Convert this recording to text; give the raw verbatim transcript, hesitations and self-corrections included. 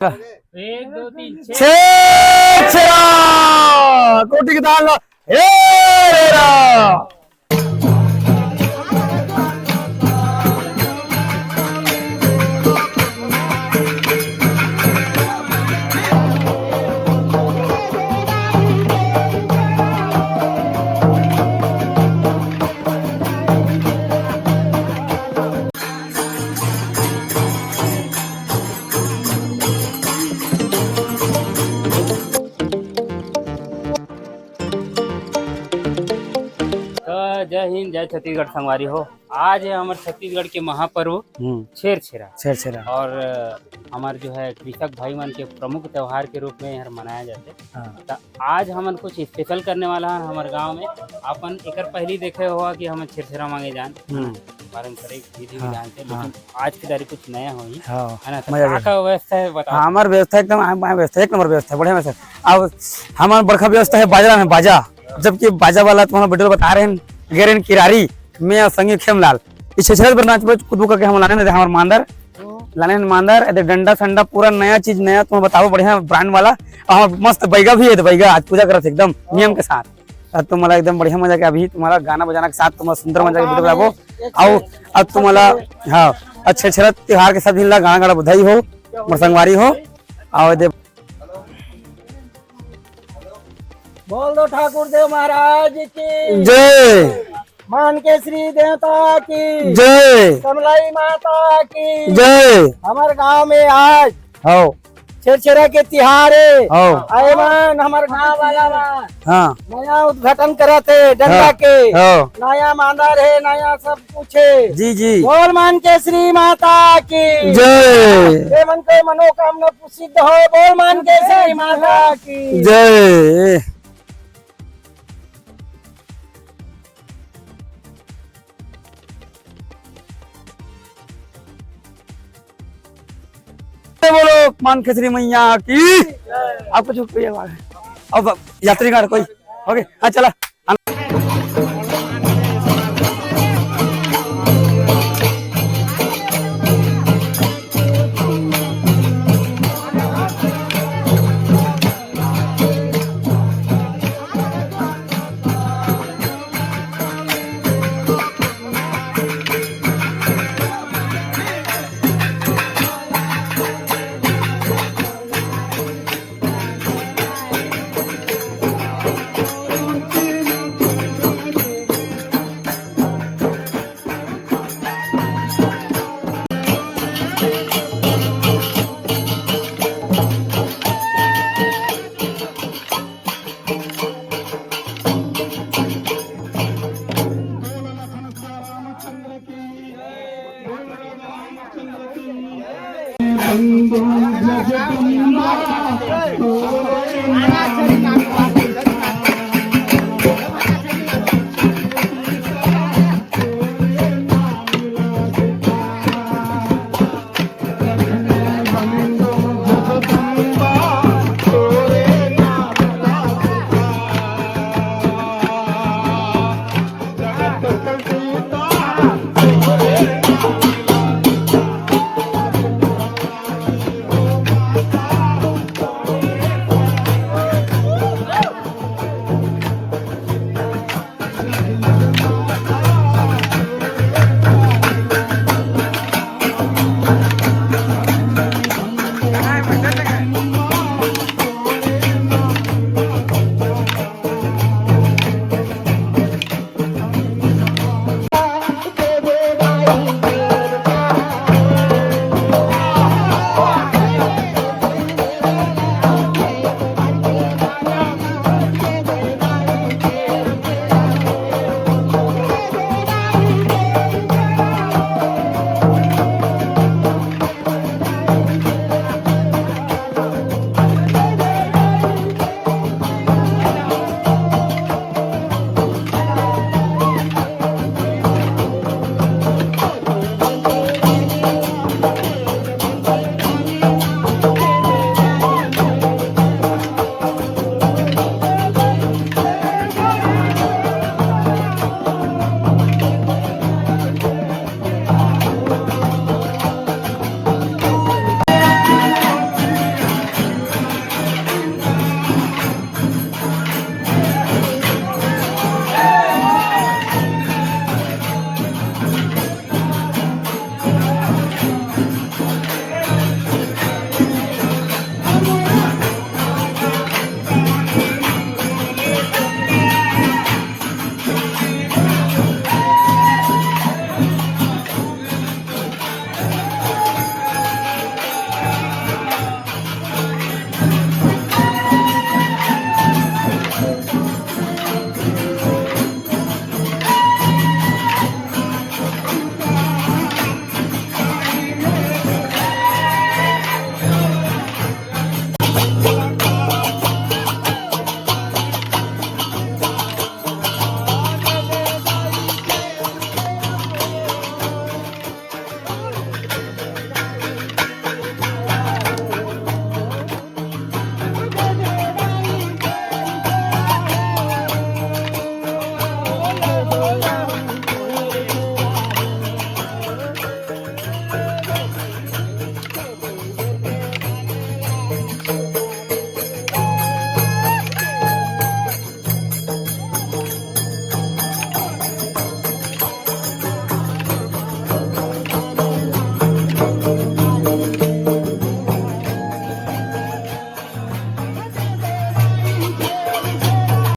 एक, दो, तीन, छः। छेरछेरा, कोटी के ताल ला, हे रे रा। तो जय हिंद, जय छत्तीसगढ़ संगवारी हो। आज है हमर छत्तीसगढ़ के महापर्व हम्म। छेरछेरा। छेरछेरा। और, अ, हमर जो है कृषक भाई मन के प्रमुख त्योहार के रूप में हर मनाया जाथे। हाँ। त आज हमन कुछ special करने वाला हन हमर गांव में। अपन एकर पहली देखे होगा कि हमन छेरछेरा मांगे जान, हम्म। पारंपरिक विधि हाँ, विधान से, हाँ। लेकिन आज के तारीख कुछ नया होही, हाँ, है ना? तो मजा आ का, जाए। का व्यवस्था है, बताओ। हाँ, हमार व्यवस्था एकदम, हमार व्यवस्था एक नंबर व्यवस्था, बढ़िया व्यवस्था। अब हमार बड़का व्यवस्था है बाजा में, बाजा, जबकि बाजा वाला तुम्हारा video बता रहे हैं, गए रहे हैं किरारी, मैं और संगी खेमलाल, इस छेरछेरा पर नाच बज कुदू करके हम लाने दे हमार मांदर, लाने हैं मांदर, एदे डंडा संडा पूरा नया चीज नया, तुम्हें बताओ बढ़िया brand वाला, और मस्त बैगा भी है, तो बैगा आज पूजा करत एकदम नियम के साथ। अब तुम्हारा एकदम बढ़िया मजा के अभी तुम्हारा गाना बजाना के साथ तुम्हारा सुंदर मजा के video बनाबो। आओ, अब तुम्हारा, हाँ, अच्छे छेरछेरा त्योहार के सब झिन ला गाना गाना बधाई हो, मोर संगवारी हो। आओ दे। बोल दो ठाकुर देव महाराज की जय। मान के श्री देवता की जय। कमलाई माता की जय। हमर गांव में आज हो। छेरछेरा के तिहार है। हो। आए मन हमर गांव वाला मन हाँ। नया उद्घाटन करत है डंडा हाँ। के। हो। नया मांदर है, नया सब कुछ है। जी, जी। बोल मान के श्री माता की जय। ये मन के मनोकामना सिद्ध हो। बोल मान के श्री माता की जय। बोलो मान खेसरी मैया की। आप कुछ कहिए बात। अब यात्री गाड़ कोई। OK, हाँ, चला।